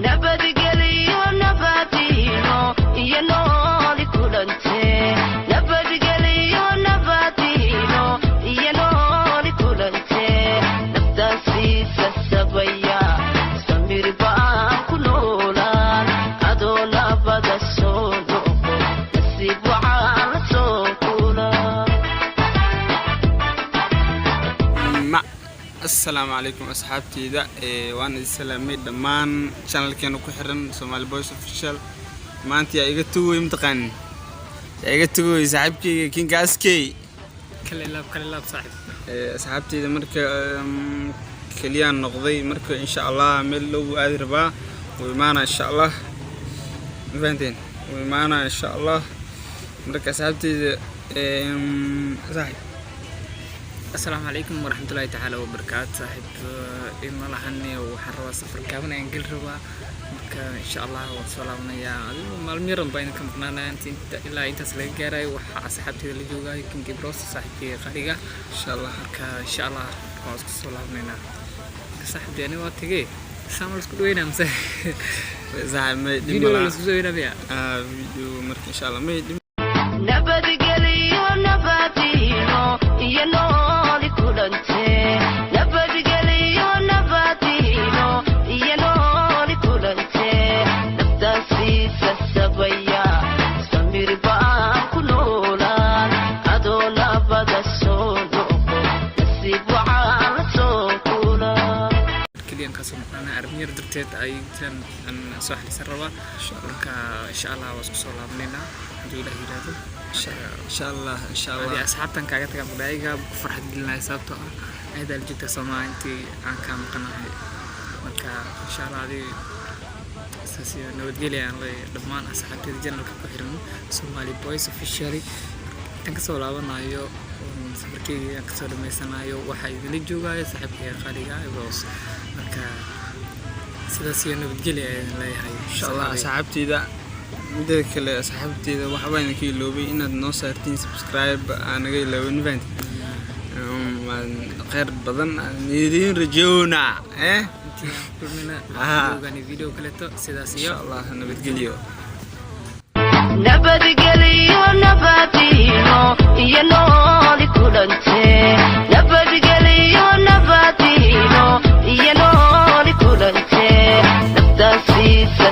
Nabadgeliyo, nabadiino iyo nooli kulante. Nabadgeliyo, nabadiino iyo nooli kulante. Naftaasiisa sabaya, samir baan ku noolaan. Adoo nabada soo noqo, nasiib waxaa la soo kulan. Ma assalaamu calaykum asxaabteyda. Waan idin salaamay dhammaan channelkeena ku xiran Somali Boys Official. Maanta yaa iga tugooy? Mataqaanin yaa iga tugooy? Saaxiibkeyga Kinka Askey. Kale laab, kale laab, saaxiib. Asxaabteyda, marka keliyaan noqday. Marka insha Allah meel loogu aadi rabaa, wuu imaanaa insha Allah. Ma fahanteen? Wuu imaanaa insha Allah. Marka asxaabteyda, saaxiib. Asalaamu calaykum waraxmatullaahi tacaala wabarakaatu, saaxiib. Ima lahani, waxaan rabaa safar gaaban ayaan geli rabaa. Marka insha Allah waan soo laabanayaa. Adigu maalmo yaran baa idinka maqnaanaya inta ilaa intaas laga gaarayo. Waxaa asxaabteyda la joogaayo King Ibros, saaxiibkeyga qaaliga. Insha Allah. Marka insha Allah waan isku soo laabanaynaa. Marka saaxiib, dee ani waa tegee, saan la isku dhaweynaa mise? Saaxiib, may dhib Video malaha. La isku soo dhaweynaa miya? Ah, video. Marka insha Allah may dhib. Nabadgeliyo, nabadiino iyo nooli kulante. Nabadgeliyo, nabadiino iyo nooli kulante. Naftaasiisa sabaya, samir baan ku noolaan. Adoo nabada soo noqo, nasiib waxaa la soo kulan. Keliyan kasoo maqnaanaa arrin yar darteed ay tan aan soo xalisan rabaa. Marka insha Allah waa isku soo laabanaynaa hadduu Ilaah yiraahdo. Insha Allah, insha Adi Allah. Asxaabtan kaaga tagaan mudaayiga ku farxad gelinaya, sababtoo ah ayadaa la joogtaa Soomaa intii aan kaa maqanahay. Marka insha Allah adi saas iyo nabadgelya aan leeyahay dhammaan asxaabteeda channelka ku xiran Somali Boys Officially. Intaan kasoo laabanayo oon safarkeyga aan kasoo dhamaysanayo, waxaa idinla joogaya saaxiibkayga qaaliga Ibros. Marka sidaas iyo nabadgelya ayaan idin leeyahay. Insha Allah. Asxaabey. Asxaabteyda, mideeda kale asxaabteyda, waxbaa idinka iloobay inaad noo saartiin subscribe. Aan naga iloobin, ma fahanti? Kheyr badan aan idiin rajoona eh. Intii aan kulmina videogani video kaleeto, sidaas iyo Insha Allah nabadgelyo. Nabadgeliyo, nabadiino iyo nooli kulante. Nabadgeliyo, nabadiino iyo nooli kulante. Naftaasiisa.